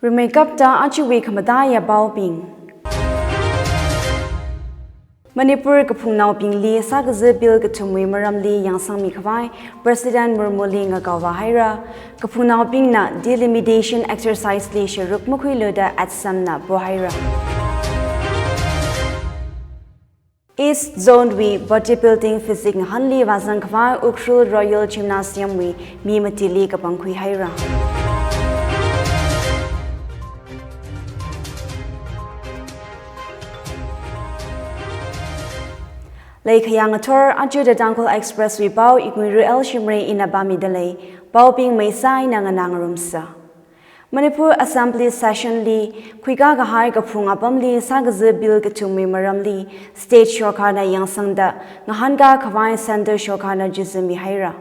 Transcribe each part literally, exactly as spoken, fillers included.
Rimeikapta ajawui khamataiya paobing. Manipur kaphungnaobingli sākaza bill kathumwui maramli yangsangmi khavai President Murmuli ngakaovā haira. Kaphungnaobingna delimitation exercise li sharuk makhuilu da ATSUM na pohaira. East Zone wui bodybuilding physique ngahānli vāzang khavai Ukhrul Royal Gymnasium wui mi matili kapangkhui haira. Leikhayang athor, aja The Tangkhul Express wui pao Iknguiru L Shimray ina pāmida lei. Paobing maisai na nganā ngarumsa. Manipur Assembly Session li khuikā kahai kaphung apamli sākaza bill kathumwui maramli State Sorkarna yangsangda ngahānkā khavai Centre Sorkarna chizami haira.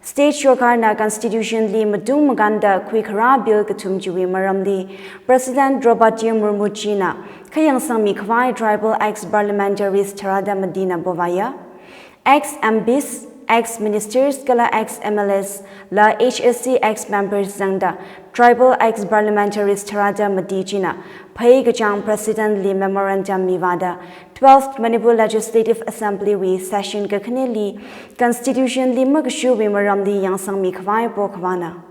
State Sorkarna Constitution li matung makānda khuikharā bill kathum chiwui maramli President Droupadi Murmu china khayangsangmi khavai tribal ex-parliamentaries tharāda matina povāya. Ex-M Ps, ex-ministers kala ex-M L As la H S C ex-members zangda tribal ex-parliamentaries tharāda mati china phei kachāng President li memorandum mivāda twelfth Manipur Legislative Assembly wui session kakhaneli Constitution li makashurwui maramli yangsangmi khavai pokhavāna.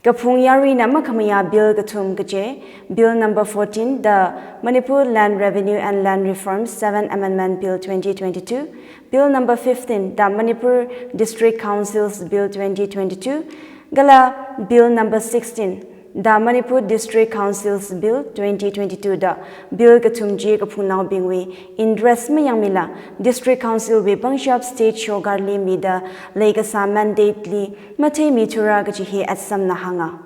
Kaphung yaruina makhamayā bill kathum kaje, Bill number fourteen, the Manipur Land Revenue and Land Reforms seven Amendment Bill twenty twenty-two, Bill number fifteen, the Manipur District Councils Bill twenty twenty-two, kala Bill number sixteen, the Manipur District Councils Bill twenty twenty-two da bill kathum chi kaphungnaobingwui interest mayangmila District Council wui pangshap State Sorkarli mida leikasā mandate li matheimithura kaji hi ATSUM na hānga.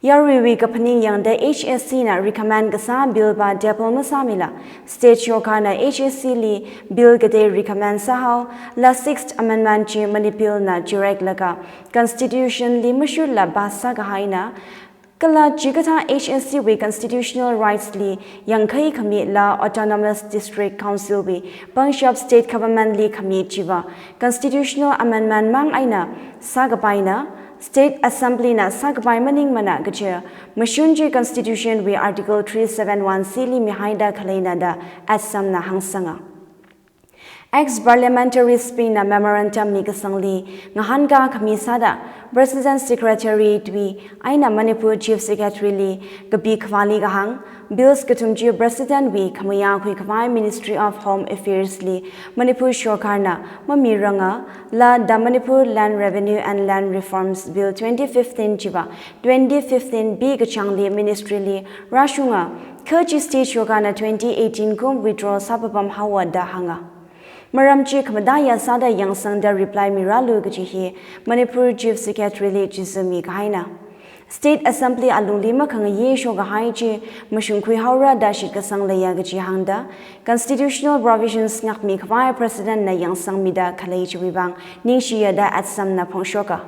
Yaruiwui kaphaning yangda H S C na recommend kasā bill pa table masāmila State Sorkarna H S C li bill katei recommend sāhaola Sixth Amendment chi Manipur na chirek laga Constitution li mashurla pass sākahaina, kala chikathā H S C wui constitutional rights li yangkhai khamila Autonomous District Council wui pangshap State Government li khami chiva constitutional amendment mang eina sākapaina, State Assembly na sākapai maningmana kaje, mashun chi Constitution wui Article three seven one C li mihaida khaleina da ATSUM na hāngsanga. Ex-parliamentaries bingna memorandum mikasangli ngahānkā khami sāda President Secretary tui eina Manipur Chief Secretary li kapi khavāli kahāng, bills kathum chi President wui khamayā khuikhavai Ministry of Home Affairs li Manipur Sorkarna mamiranga, la the Manipur Land Revenue and Land Reforms Bill twenty fifteen chiva twenty fifteen B kachāngli Ministry li rāshunga, kha chi State Sorkarna twenty eighteen kum withdraw sāpapam haowa da hānga. Maram chi khamataiya sāda yangsangda reply mirālu kaji hi Manipur Chief Secretary li chizami kahaina. State Assembly alungli makhangayi shokahai chi mashungkhui haora da shitkasang leiya kaji hāngda, constitutional provisions ngakmi khavai President na yangsangmida khalei chiwui vang ningshiya da ATSUM na phongshoka.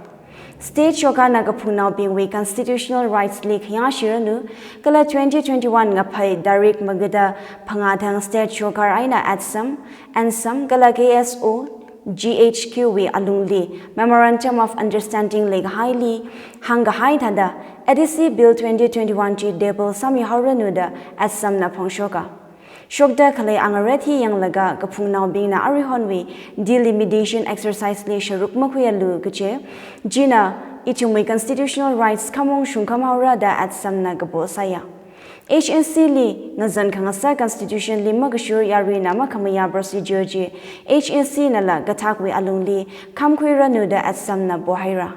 State Sorkarna kaphungnaobingwui constitutional rights li khayā shiranu, kala twenty twenty-one ngaphai tarik magada phangā thang State Sorkar eina ATSUM, ANSAM kala K S O, G H Q wui alungli Memorandum of Understanding leikahaili hāngkahai thāda, A D C Bill twenty twenty-one chi table sāmi haoranu da ATSUM na phongshoka. Shokda khalei angaret hi yanglaga kaphungnaobingna aruihonwui delimitation exercise li sharuk makhuialu kaje, china ithumwui constitutional rights khamong shungkham haora da ATSUM na kapo sāya. H S C li ngazan khangasā Constitution li makashur yaruina makhamayā procedure chi H S C nala kathakwui alungli khamkhuiranu da ATSUM na pohaira.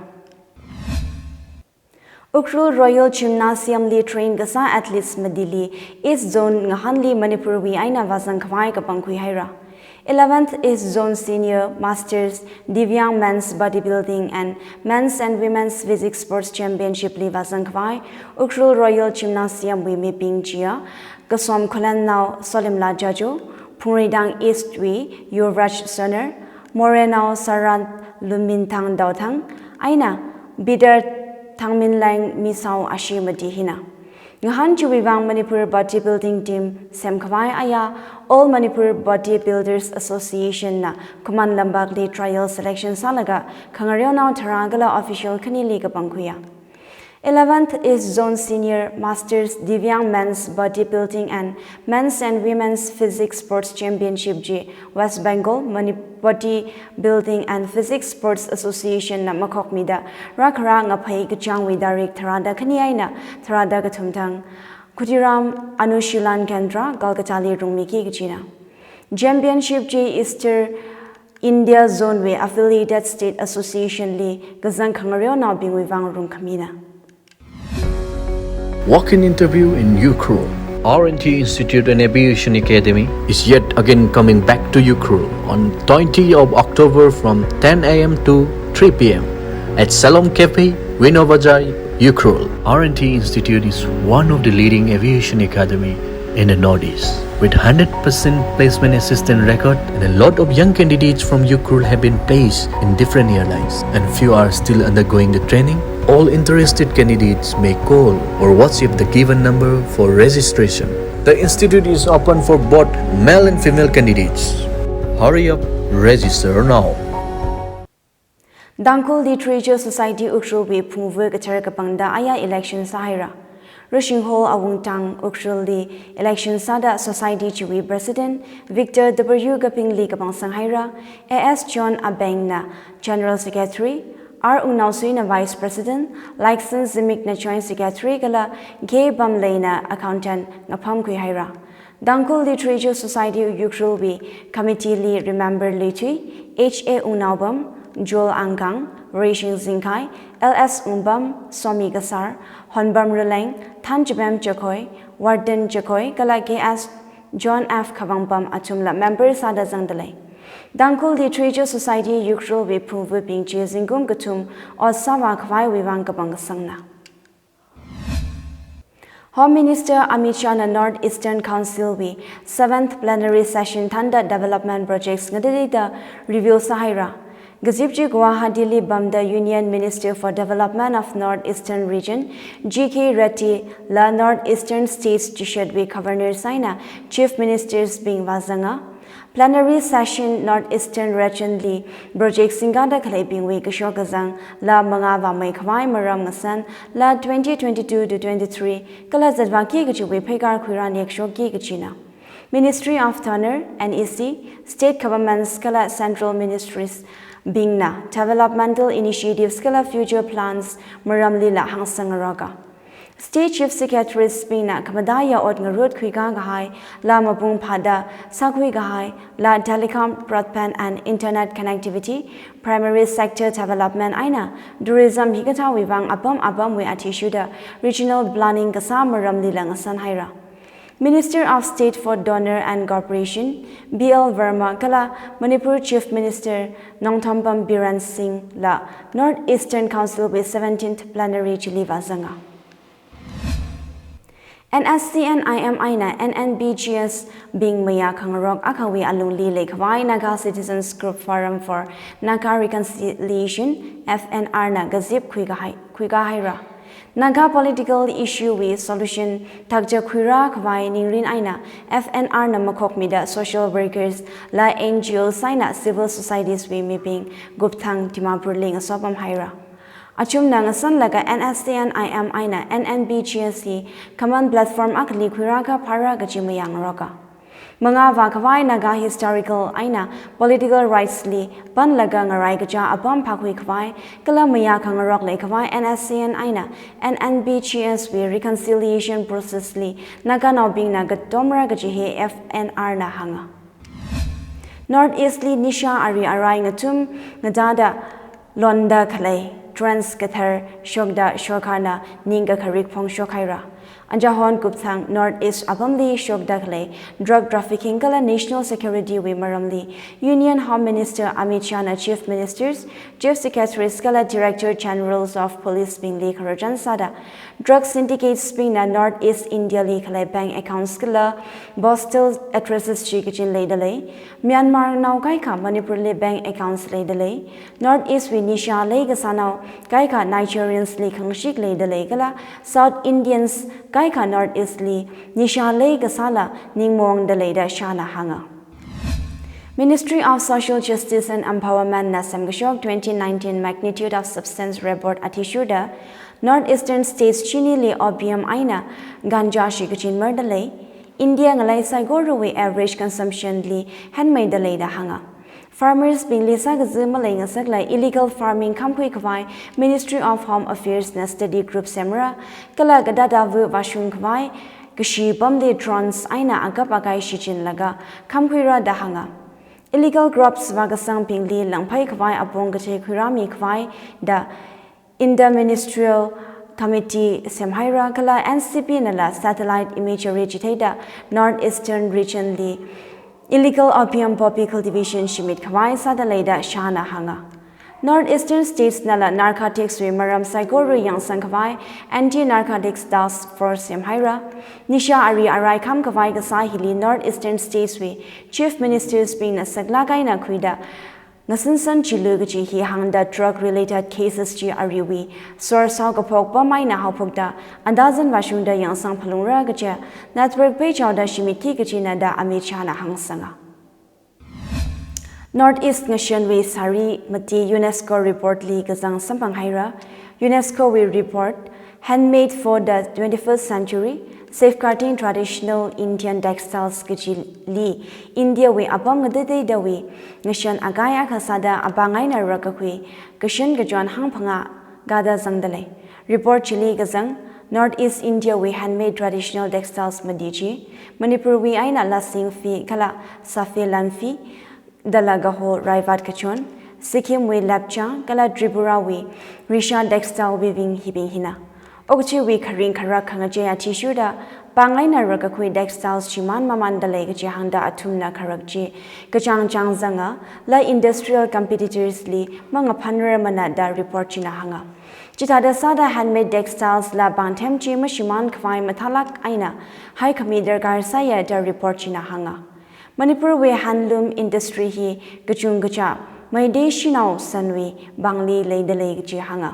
Ukhrul Royal Gymnasium li train kasā athletes matili East Zone ngahānli Manipur wui eina vāzang khavai kapangkhui haira. Eleventh East Zone Senior Masters Divyang Men's Bodybuilding and Men's and Women's Physique Sports Championship li vāzang khavai Ukhrul Royal Gymnasium wui mibing chiya Kasom Khullen nao Solimla Jajo, Phungreitang East wui Yuvraj Soner, Moreh nao Sarat Luminthang Daothang, eina Bidar Thangminleng Misao ashi mati hina. Ngahān chiwui vang Manipur Bodybuilding Team semkhavai aya All Manipur Bodybuilders Association na Khuman Lampakli trial selection sālaga khangareo nao tharā kala official khanili kapangkhuiya. Eleventh East Zone Senior Masters Divyang Men's Bodybuilding and Men's and Women's Physique Sports Championship chi West Bengal Mani- Bodybuilding and Physique Sports Association na makhokmida rākhara ngaphei kachāngwui tarik tharāda khani eina tharāda kathum thang Khudiram Anushilan Kendra, Kolkata li rungmiki kachina. Championship chi Eastern India Zone wui affiliated state association li kazang khangareonaobingwui vang rungkhamina. Walk-in interview in Ukhrul. R and T Institute and Aviation Academy is yet again coming back to Ukhrul on twenty of October from ten a m to three p m at Salom Cafe, Vino Bazar, Ukhrul. R and T Institute is one of the leading aviation academy in the Northeast. With hundred percent placement assistance record, and a lot of young candidates from Ukhrul have been placed in different airlines, and few are still undergoing the training. All interested candidates may call or WhatsApp the given number for registration. The institute is open for both male and female candidates. Hurry up, register now. Tangkhul Literature Society Ukhrul wui phungvu kathar kapangda aya election sāhaira. Rashing Hall Awungtang Ukhrul li election sāda society chiwui President Victor W Kapingli kapangsang haira, A S John Abeng na General Secretary, R Wungnaosui na Vice President, Likson Zimik na Joint Secretary kala K Pamlei na Accountant ngaphamkhui haira. Tangkhul Literature Society Ukhrul wui committee li remember luithui H A Wungnaopam, Joel Angkang, Rishing Zingkai, L S Wungpam, Somi Kasar, Honpam Raleng, Thanchapam Chakoi, Warden Chakoi kala K S John F Khavangpam athumla member sāda zangdalei. Tangkhul Literature Society Ukhrul wui phungvubing chi zingkum kathum ot sāvā khavaiwui vang kapangkasangna. Home Minister Amit Shah na North Eastern Council wui seventh plenary session thānda development projects ngatei da review sāhaira. Kazip chi Guwahati li pamda Union Minister for Development of North Eastern Region, G K Reddy la North Eastern States chishatwui Governors eina Chief Ministers bing vāzanga. Plenary session North Eastern Region li project singkada khaleibingwui kashok kazang la mangā vāmei khavai maram ngasan la twenty twenty-two to twenty-three kala zatvāki kachiwui pheikar khuirāni kashokki kachina. Ministry of Tenure, N E C, State Governments kala Central Ministries bingna developmental initiatives kala future plans maramlila hāngsangngaroka. State Chief Secretaries bingna khamataiya ot ngarut khuikā kahai, la mapung phāda sākhui kahai, la telecom, broadband and internet connectivity, primary sector development eina tourism hikathāwui vang apam apamwui athishurda regional planning kasā maramlila ngasan haira. Minister of State for Tenure and Cooperation, B L Verma kala Manipur Chief Minister Nongthampam Biren Singh la North Eastern Council wui seventeenth plenary chili vāzanga. N S C N I M eina N N B G S bing mayā khangarok akhawui alungli leikhavai Naga Citizens Group Forum for Naga Reconciliation, F N R na kazip khuikahai, khuikā haira. Naga political issue wui solution thakcha khuirā khavai ningrin eina F N R na makhokmida social workers la N G Os eina civil societies wui mibing kupthang Dimapur li ngasopam haira. Achumna ngasanlaga N S C N I M eina N N B G S hi common platform akhali khuirākha phāra kachi mayā ngaroka. Mangā vā khavai Naga historical eina political rights li panlaga ngarai kacha apam phākhui khavai, kala mayā khangarok leikhavai N S C N eina N N B G S wui reconciliation process li Naganaobingna katomra kachi hi F N R na hānga. North East li nisha ari arai ngathum ngatāda londa khalei trends kathar shokda sorkarna ningkakharik phongshok haira. Anjahon kupthang North East apamli shokda khalei drug trafficking kala national security wui maramli Union Home Minister Amit Shah na Chief Ministers, Chief Secretaries kala Director Generals of Police bingli khararchan sāda drug syndicates bingna North East India li khalei bank accounts kala postal addresses chi kachin leidalei. Myanmar nao kaikha Manipur li bank accounts leidalei. North East wui nisha leikasānao kaikha Nigerians li khangashik leidalei kala South Indians kaikha North East li nisha leikasāla ningmaongdalei da Shah na hānga. Ministry of Social Justice and Empowerment na semkashok twenty nineteen Magnitude of Substance Report athishurda North Eastern States chinili opium eina ganja shikachin mardalei, India ngalei saikorawui average consumption li henmeidalei da hānga. Farmers bingli sākazi maleingasakla illegal farming khamkhui khavai Ministry of Home Affairs na study group semra, kala kadada vu vāshung khavai kashi pamli drones eina akap akai shichinlaga khamkhuira da hānga. Illegal crops vākasang bingli langphai khavai apong kathei khuirāmi khavai da Inter-Ministerial Committee semhaira, kala N C P nala satellite imagery chitheida North Eastern region li illegal opium poppy cultivation shimit khavai sādalei da Shah na hānga. North Eastern States nala narcotics wui maram saikora yangsang khavai Anti-Narcotics Task Force semhaira. Nisha ari arai kham khavai kasā hili North Eastern States wui Chief Ministers bingna saklāk eina khuida ngasinsan chilu kaji hi hāngda drug related cases chi ariwui source haokaphok pam eina haophokda andazan vāshungda yangsang phalungra kaja network peichaoda shimit ki kajina da Amit Shah na hāngsanga. North East ngashanwui sari mati UNESCO report li kazang samphanghaira. UNESCO wui report Handmade for the twenty-first Century, Safeguarding Traditional Indian Textiles kajili India wui apam ngateiteidawui ngashan akai akha sāda apāng eina rakkakhui kashan kachon hangphangā gada zangdalei. Report chili kazang North East India wui handmade traditional textiles mati chi Manipur wui eina Lasing Fi kala Safi Lanfi, dala Gaho Raivat kachon, Sikkim wui Lepcha, kala Tripura wui Risha textile weaving hibing hina. Okathuiwui kharing kharak khangachei athishurda pāng eina rakkakhui textiles shimān mamāndalei kaji hāngda athumna kharak chi kachāng chāng zanga, la industrial competitors li mangaphanrar mana da report china hānga. Chithāda sāda handmade textiles la pāngthem chi mashimān khavai mathālāk eina haikhami darkar sāya da report china hānga. Manipur wui handloom industry hi kachung kacha Meitei shanao sanwui pāngli leidalei kaji hānga.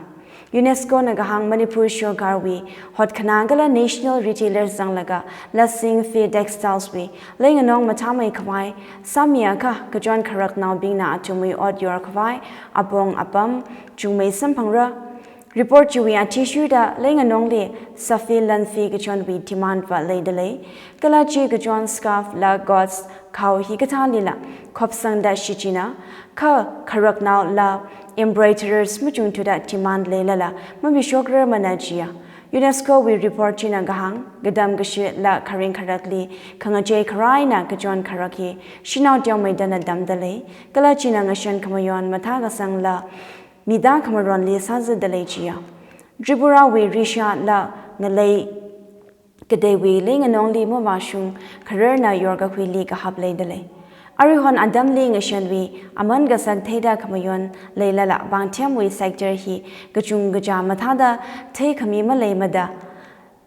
UNESCO na kahāng Manipur sorkarwui hotkhanā kala national retailers zanglaga Lasing Fi Textiles wui leinganong mathāmei khavai sāmi akha kachon kharaknaobingna athumwui ot yor khavai apong apam chungmei samphangra. Report chiwui athishurda leinganongli Safi Lanfi kachonwui demand vā leidalei. Kala chi kachon scarf la gauze khao hikathālila khopsangda shichina, kha kharaknao la embroiderers machungthuda demand leilala mamishokrar mana jiya. UNESCO wui report china kahāng, katam kashi la kharing kharakli khangachei kharā eina kachon kharak hi shanao teomeida na tamdalei, kala china ngashan khamayon mathā kasangla mida khamaronli sāzadalei jiya. Tripura wui Risha la ngalei kateiwui leinganongli mavāshung khararna yorkakhuili kahap leidalei. Aruihon atamli ngashanwui aman kasak theida khamayon leilala pāngthemwui sector hi kachung kacha mathāda theikhami maleimada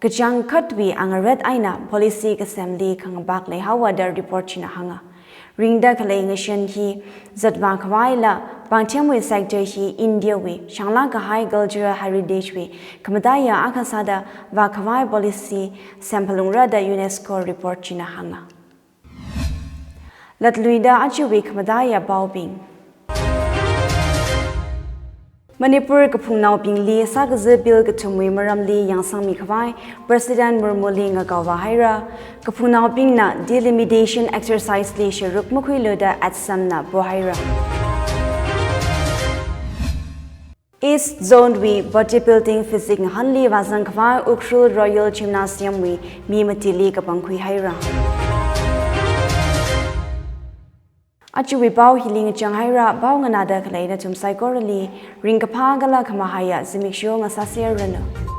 kachangkhatwui angarat eina policy kasemli khangapak leihaowa da report china hānga. Ringda khalei ngashan hi zatvā khavaila pāngthemwui sector hi India wui shanglāk kahai cultural heritage wui khamataiya akha sāda vā khavai policy semphalungra da UNESCO report china hānga. Latluida ajawui khamataiya paobing. Manipur kaphungnaobingli sākazi bill kathumwui maramli yangsangmi khavai President Murmuli ngakaovā haira. Kaphungnaobingna delimitation exercise li sharuk makhuilu da Assam na pohaira. East Zone wui bodybuilding physique ngahānli vāzang khavai Ukhrul Royal Gymnasium wui mi matili kapangkhui haira. Ajawui pao hili ngachang haira. Pao nganāda khalei nathum saikorali ringkaphā kala khamahaiya zimiksho ngasāserranu.